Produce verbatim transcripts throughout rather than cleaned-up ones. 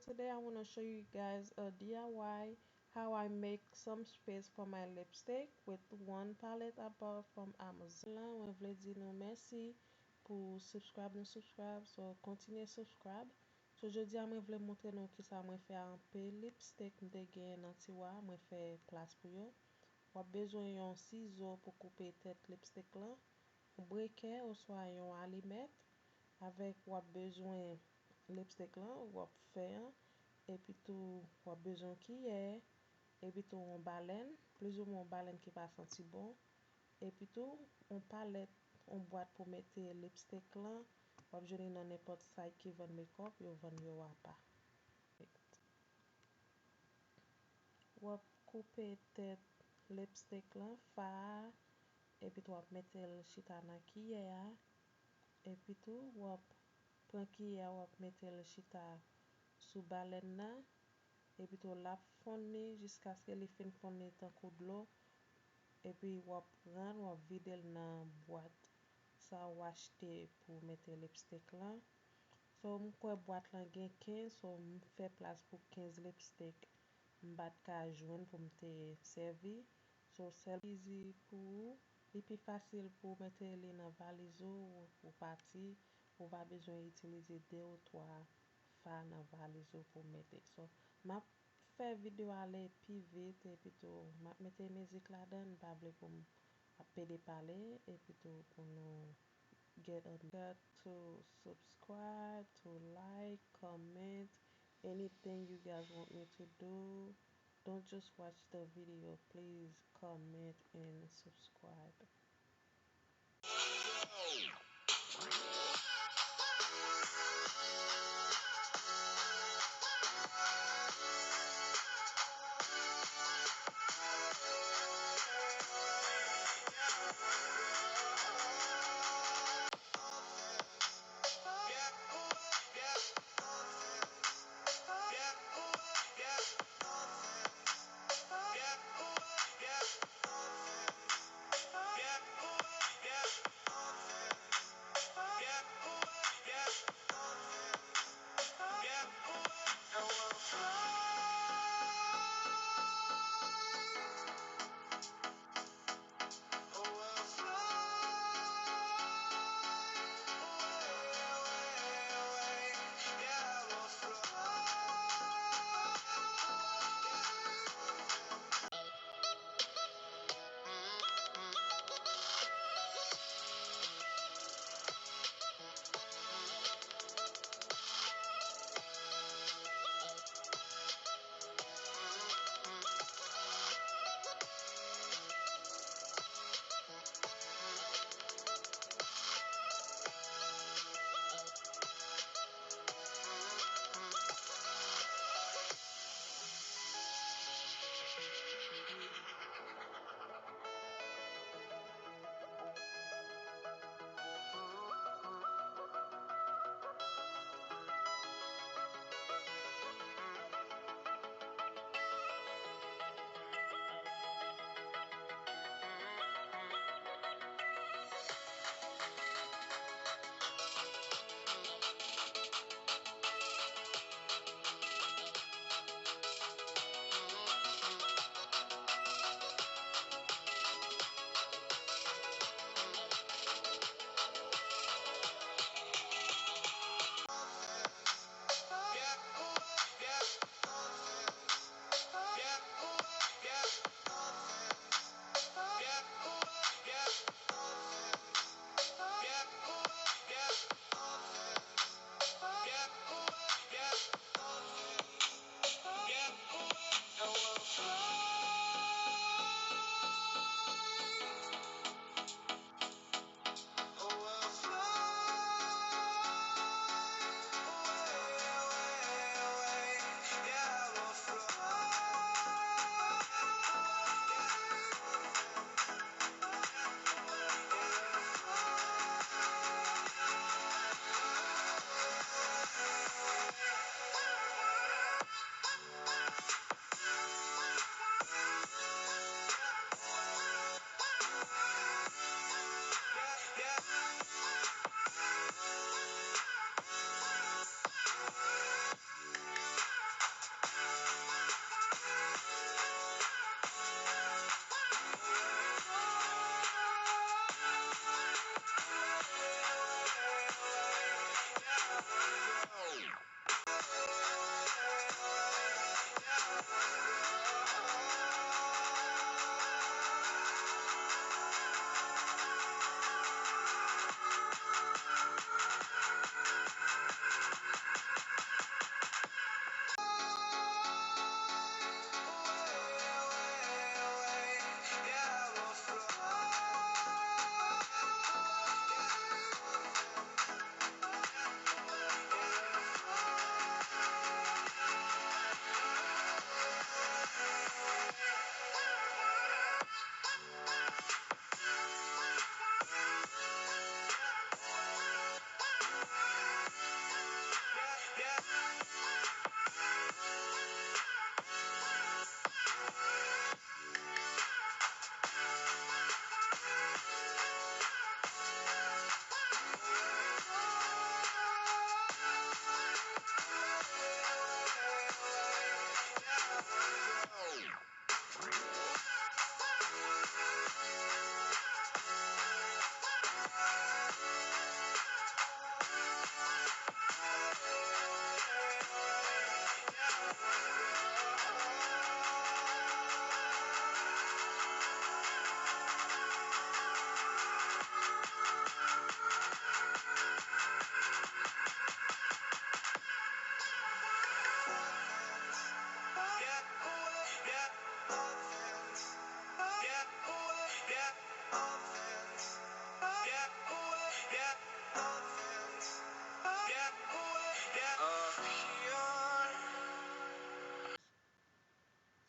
Today I want to show you guys a D I Y how I make some space for my lipstick with one palette I bought from Amazon. La, mwen vle di nou mèsi pou subscribe nou subscribe. So, kontinye subscribe. So, jodi a mwen vle montre nou kisa mwen fè a anpe lipstick m te gen nan tiwa, mwen fè plas pou yo. W ap bezwen yon sizo pou koupe tèt lipstick lan, yon brekè oswa yon alimèt. Avèk w ap bezwen lipstick lan, w ap fè an, epi tou w ap bezwen yon kiyè, epi tou yon balèn, plizoumwen yon balèn ki pa santi bon, epi tou yon palèt, yon bwat pou mete lipstick lan, w ap jwenn li nan nenpòt site ki vann makeup, yo vann yo apa. W ap koupe tèt lipstick lan, fa a, epi tou w ap mete l chita nan kiyè a, epi tou w ap pran kiyè a, w ap mete l chita sou balèn nan, epi tou l ap fonn li jiskaske li fin fonn li tankou dlo, epi w ap pran l, w ap vide l nan bwat sa w achte pou mete lipstick lan. So, m kwè bwat lan gen kenz, so m fè plas pou kenz lipstick m pa t ka jwenn pou m te sèvi. So, sèl easy pou ou, li pi fasil pou w mete li nan valiz ou, ou pati, ou pa bezwen itilize de ou twa fa nan valiz ou pou w mete. So, m ap fè videyo ale pi vit, epi tou m ap mete mizik ladan, m pa vle pou m ap pede pale, epi tou pou nou get a forget to subscribe, to like, comment, anything you guys want me to do. Don't just watch the video, please comment and subscribe.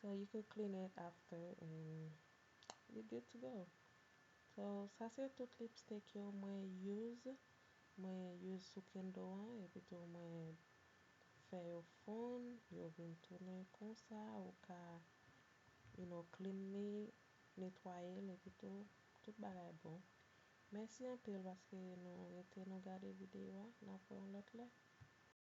So you can clean it after and you're good to go. So sa se tout lipstick yo mwen use. Mwen use sou Kindle an epi tou mwen fè yo fonn, yo vin tounen konsa, ou ka you know, clean li, netwaye l epi tou tout bagay bon. Mèsi anpil paske nou rete nou gade videyo a. N ap wè yon lòt lè.